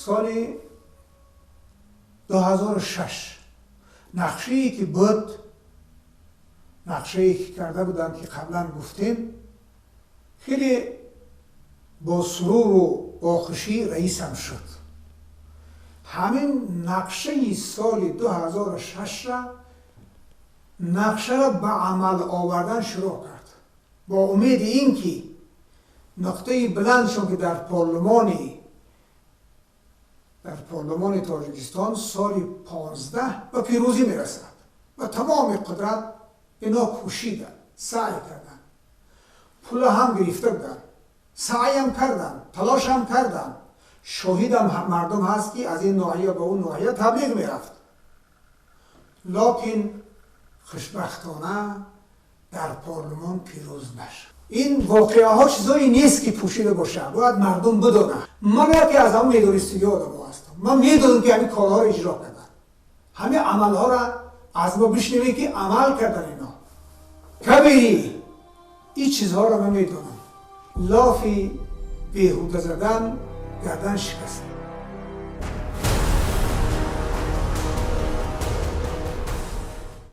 Соли 2006 нақшае ки буд, нақшае ки карда буданд, ки қаблан гуфтем, хеле бо суруру бо хушӣ раисам шуд. Ҳамин нақшаи соли 2006-ра нақшаро ба амал овардан шурӯъ кард, бо умеди ин ки нуқтаи баландшон, ки дар парлумони Тоҷикистон соли 15 ба пирӯзӣ мерасад. Ба тамоми қудрат ино кӯшиданд, саъй карданд, пула ҳам гирифта буданд, саъям карданд, талошам карданд. Шоҳидам мардум ҳаст, ки аз ин ноҳия ба он ноҳия таблиғ мерафт, локин хушбахтона дар парлумон пирӯз нашуд. Ин воқеаҳо чизое нест, ки пӯшида бошад, бояд мардум бидонад. Ман яке аз ҳамон медонистагӣ одамо ҳастам. Ман медонам, ки ҳамин корҳоро иҷро карданд, ҳамин амалҳоро аз мо бишнавед, ки амал кардан ино кабирӣ. Ин чизҳоро ман медонам. Лофи беҳуда задан гардан шикаст.